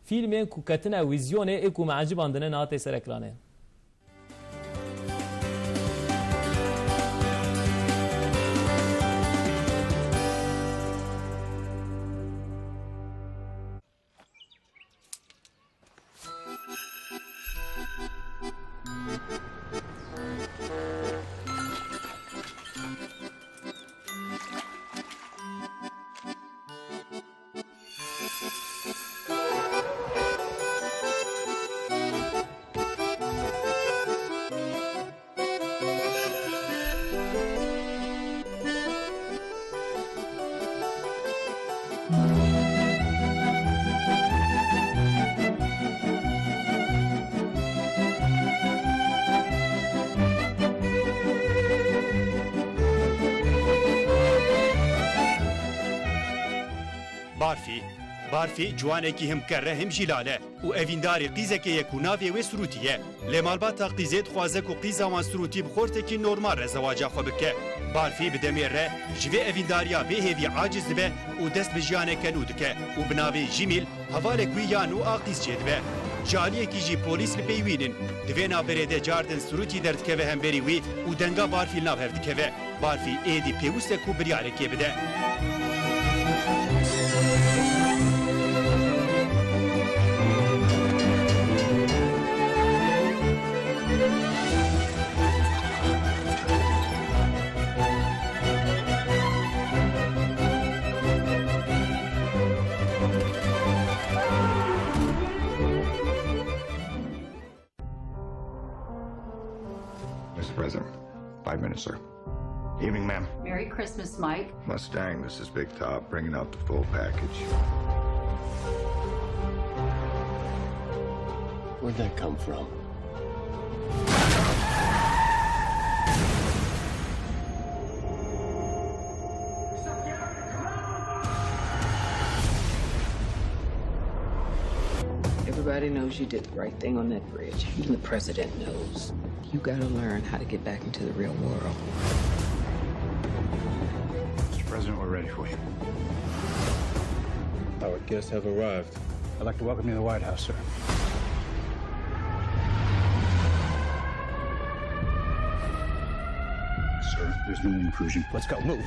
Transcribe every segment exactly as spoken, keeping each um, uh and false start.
Fîlmên ku ketine wîzyonê ê ku me ecibandine niha tê ser ekranê. Barfî. Barfî ciwanekî him kerre him jî lal e û evîndarê qîzekê ye ku navê wê Sirûtî ye. Lê malbata qîzê dixwaze ku qîza wan Sirûtî bi xortekî normal re zewaca xwe bike. Barfî bi demê re ji vê evîndariya bêhêvî aciz dibe û dest bi jiyaneke nû dike û bi navê Jimîl hevalek wî ya nû a qîz çêdibe. Ji aliyekî jî polîs li pey wî nin. Di vê navberê de cardin Sirûtî derdikeve hemberî wî û denga Barfî li nav hev dikeve. Barfî êdî pêwist e ku biryarekê bide. Mister President, Prime Minister. Evening, ma'am. Merry Christmas, Mike. Mustang, this is Big Top, bringing out the full package. Where'd that come from? Everybody knows you did the right thing on that bridge. Even the president knows. You gotta learn how to get back into the real world. Mister President, we're ready for you. Our guests have arrived. I'd like to welcome you to the White House, sir. Sir, there's no intrusion. Let's go. Move.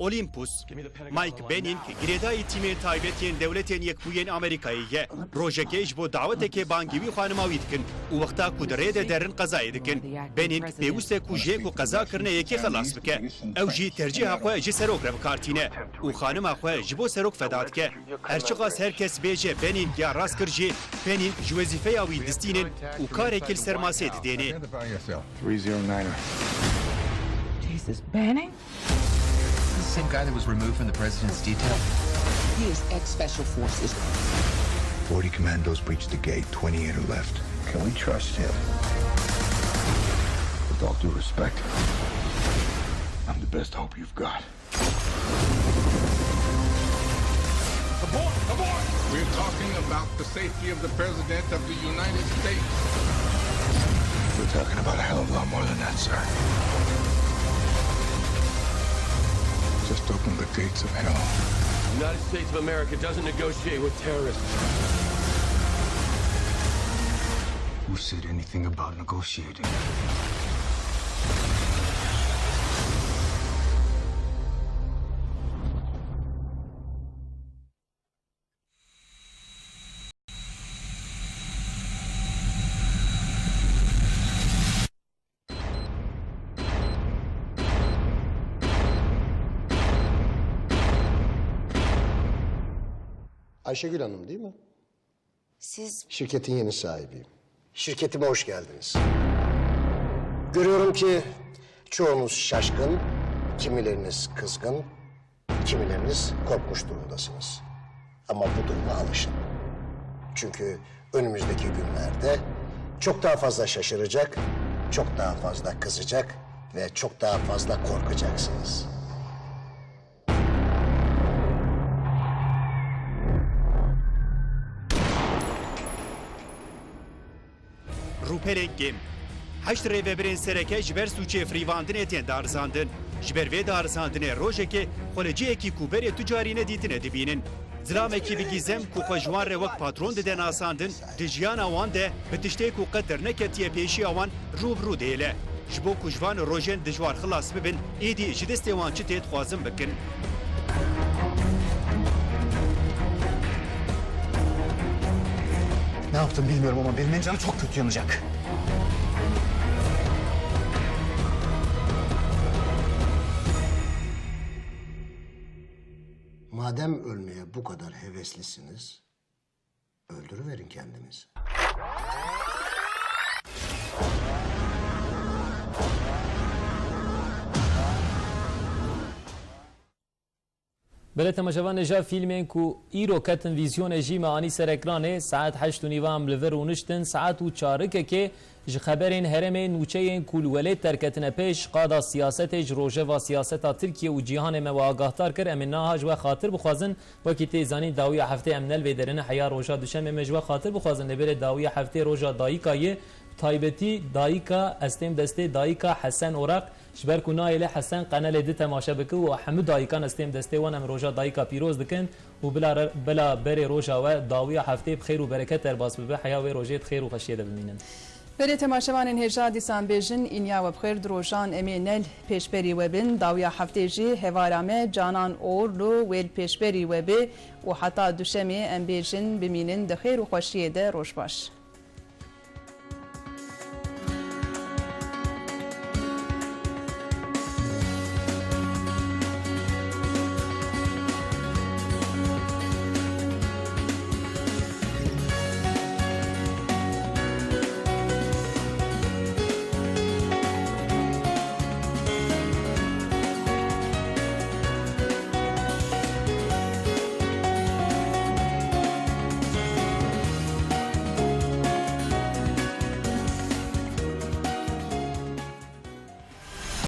Olympus, Mike Banning, girêdayî tîmên taybet yên Dewletên Yekbûyên Amerîkayê ye. Rojekê ji bo dawetekê bangî wî xanima wî dikin û wexta ku di rê de derin qezayê dikin. Banning pêwist e ku ji hê ku qeza kirine yekê xelas bike. Ew jî tercîha xwe ji serok re bi kar tîne û xanima xwe ji bo serok feda dike. Her çiqas her kes bêje Banning ya rast kir jî, Banning ji wezîfeya wî distînin û karekî li ser masê didênê. Identify yourself. Three zero nine er. Jesus, Banning? The same guy that was removed from the president's detail? He is ex-Special Forces. Forty commandos breached the gate, twenty-eight are left. Can we trust him? With all due respect, I'm the best hope you've got. Abort! Abort! We're talking about the safety of the President of the United States. We're talking about a hell of a lot more than that, sir. Just open the gates of hell. The United States of America doesn't negotiate with terrorists. Who said anything about negotiating? Ayşegül Hanım değil mi? Siz Şirketin yeni sahibiyim. Şirketime hoş geldiniz. Görüyorum ki çoğunuz şaşkın, kimileriniz kızgın, kimileriniz korkmuş durumdasınız. Ama bu duruma alışın. Çünkü önümüzdeki günlerde çok daha fazla şaşıracak, çok daha fazla kızacak ve çok daha fazla korkacaksınız. Rûpelên kêm. Heşt rêvebirên sereke ji ber sûcê firîvandinê tên darizandin. Ji ber vê darizandinê rojekê xwe li cihekî ku berê tu carî nedîtine dibînin. Zilamekî bi gîzem ku xwe ji wan re wek patron dide nasandin, di jiyana wan de bi tiştê ku qet derneketiye pêşiya wan rû bi rû dihêle. Ji bo ku ji van rojên dijwar xilas bibin, êdî ji destê wan çi tê dixwazin bikin. Ne yaptım bilmiyorum ama Beri'nin canı çok kötü yanacak. Madem ölmeye bu kadar heveslisiniz, öldürüverin kendinizi. Belê temaşevan, hêja fîlmên ku îro ketin vîzyonê jî me anî ser ekranê, saet heşt û nîva em li vir rûniştin, saet û çarikekê ji xeberên herêmê, nûçeyên ku li welêt derketine pêş, qada siyasetê, ji rojeva siyaseta Tirkiye û cîhanê me we agahdar kir. Em ê naha ji we xatir bixwazin, wekî tê zanîn dawiya heftê em ne li vê derê ne, heya roja duşemê me ji we xatir bixwazin, lê belê dawiya heftê roja dayika ye, bi taybetî dayika, ez têm destê dayika Hesen Oraq, ji ber ku nayê lê Hesen qenelê di temaşe bike û hemû dayikan ez têm destê wan, em roja dayika pîroz dikin û bila re-, bila berê roja we dawiya heftê bi xêr û bereket derbas bibe, heya wê rojê di xêr û xweşiyê de bimînin. Belê temaşevanên hêja, dîsan bêjin, înya we bi xêr, di rojan em ê ne li pêşberî we bin, dawiya heftê jî hevara me Canan Oğurlu wê li pêşberî we be û heta duşemê em bêjin bimînin di xêr û xweşiyê de, roj baş.